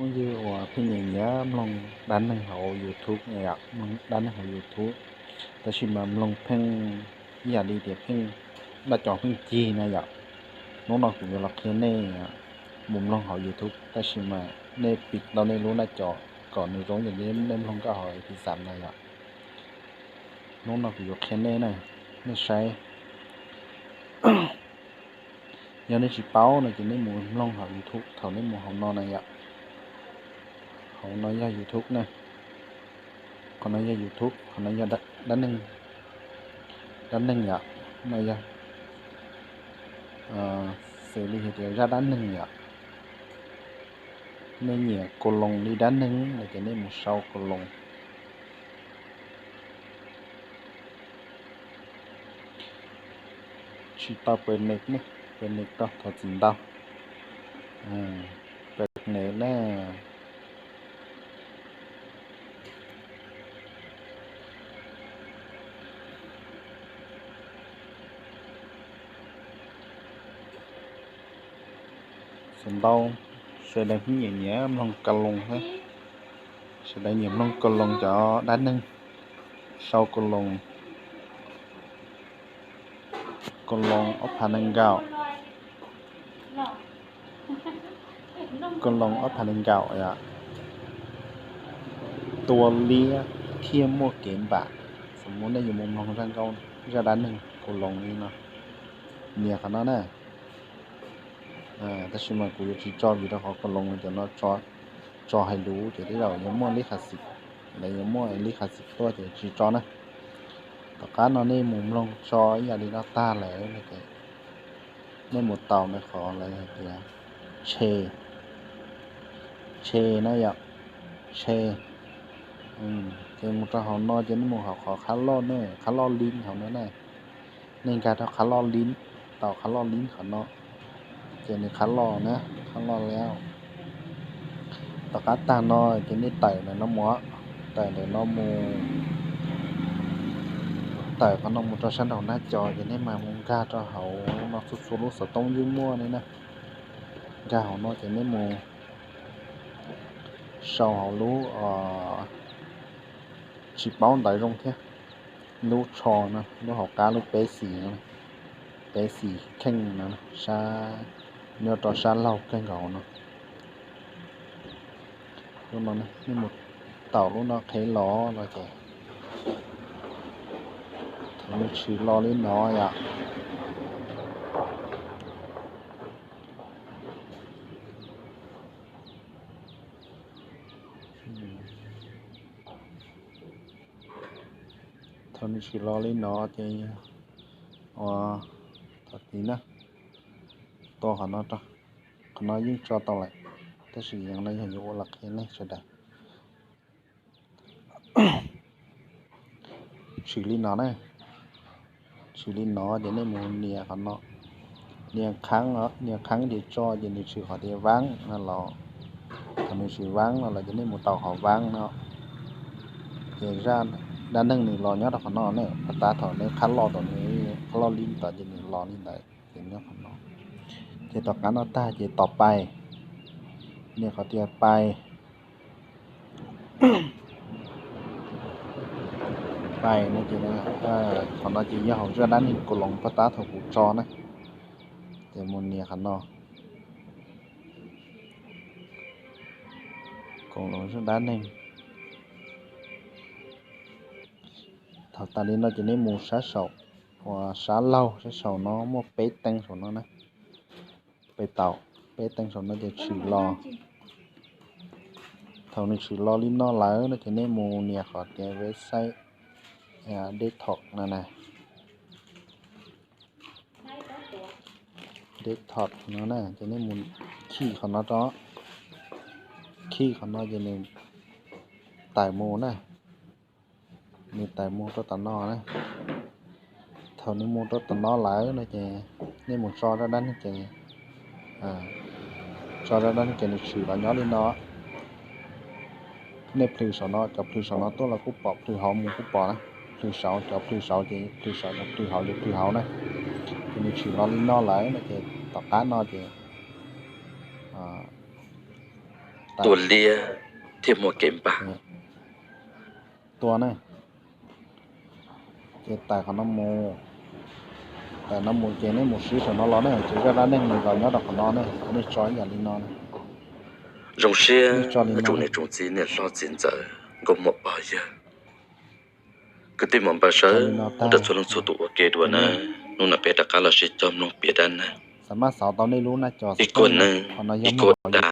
Ywg uas pheej nyiam nyiam mloog dab neeg hauv YouTube na yom, mloog dab neeg hauv YouTube, tab sis mas mloog pheej ib yam li tias pheej noj cov pheej cig na yom. Hnub no kuv yuav los qhia nej mus mloog hauv YouTube, tab sis mas nej pim tau nej lub naj cov kom nws zoo yam li nej mloog nkauj hauv pi xam na yom. Hnub no kuv yuav qhia nej na, nej saib. Yog nej tsis paub no ces nej mus mloog hauv YouTube thaum nej mus hauv no na yom. Hauv no yog YouTube na. Qhov no yog YouTube, qhov no yog dab neeg, dab neeg yom. No yog xws li hais tias zaj dab neeg yom. Nej nyiam kaus loos li dab neeg no ces nej mus sau kaus loos. Tsis tau pes nes ne, pes nes rau thov txim ntau. Pes nes na. Xam ntau, sawv daws pheej nyiam nyiam mloog kaus loos thiab. Sawv daws nyiam mloog kaus loos cov dab neeg, sau kaus loos, kaus loos ob phav nees nkaum, kaus loos ob phav nees nkaum yom. Tua liab thiaj muaj kev npam. Xam ntau nej yuav mus mloog zaj nkauj, zaj dab neeg kaus loos li no, nias qhov no na. Tab sis mas kuv yuav tsis tso vim rau qhov kaus loos cov no tso hais lus ces tej zaum yuav muaj lib qhav xim, lawv yuav muaj lib qhav xim tuaj ces tsis tso na. Tom qab no nej mus mloog tso ib yam li no tag lawm no ces nej mus taus na qhov lawv hais tias tshe, tshe na yom, tshe. Ces mus rau hauv no ces nej mus hauv qhov qhab loj na, qhab loj lib hauv no na. Nej nkag rau qhab loj lib, taus qhab loj lib qhov no, ces nws qhab loj na, qhab loj lib. Tom qab tag no ces nej tawm ntawm no mus, tawm ntawm no mus, tawm qhov no mus rau sab nraum nab cov ces nej mam mus nkag rau hauv no, txhua txhua lub xov tooj yeej muaj li na. Nkag hauv no ces nej mus sau hauv lub, tsis paub ntawv zoo thiab, lub tsho no, lub hauv qab lub peb xis, peb xis kheej no, sab, nyob rau sab laug kawg nkaus no. Lub no nej mus taus lub no qheb los no ces thaum nws tshwm los li no yom. Thaum nws tshwm los li no ces, ua, thaum tid na, tua qhov no rau, qhov no yeej tso tau lawm, tab sis yog no yog yuav ua los qhia nej sawv daws. Tshwm li no na, tshwm li no ces nej mus nias qhov no, nias khav, nias khav ces tso ces nws tshwm qhov tias vaab no los, thaum nws tshwm vaab no los ces nej mus taus qhov vaab no, ces zaj dab neeg nws los nyob rau qhov no ne, pab tab thaum nej qhab loj tom, qhab loj li ntawd ces nws los li ntawd ces nyob qhov no. Ces tom qab no tag ces tos pais, nias qhov tias pais, pais no ces, qhov no ces yog hauv zaj dab neeg kaus loos pab tab thaum kuv tso na, ces mus nias qhov no, kaus loos zaj dab neeg. Thaum tas li no ces nej mus sab saum, uas sab laug sab saum no muaj peb teev saum no na, peb tau, peb teev saum no ces tshwm los. Thaum nws tshwm los li no lawm no ces nej mus nias qhov tias website desktop no na, desktop no na, ces nej mus khij qhov no rau, khij qhov no ces nws tawm mus na, nws tawm mus rau tom no na. Thaum nws mus rau tom no lawm no ces nej mus tso zaj dab neeg ces, tso zaj dab neeg ces nws tshwm los nyob li no. Nej plhws saum no, cov plhws saum no tuaj los kuj pom, plhws hauv mus kuj pom na, plhws saud, cov plhws saud ces plhws saud, cov plhws hauv ces plhws hauv na. Ces nws tshwm los li no lawm no ces tom qab no ces tua liab thiaj muaj kev npaj. Tua ne, ces tais qhov no mus, tais no mus ces nej mus swb saum no los ne, ces zaj dab neeg nws los nyob rau qhov no ne, nej tso ib yam li no. Zoo siab tso li no, nej tsoom txiv niam hlob txiv ntxawm nkauj muam pog yawg, kwv tij muam npawg sawv daws txhua leej txhua tus ua ke dua na. Hnub no peb rov qab los sib cog mloog piav dab neeg. Ib kuj neeg, ib kuj dav.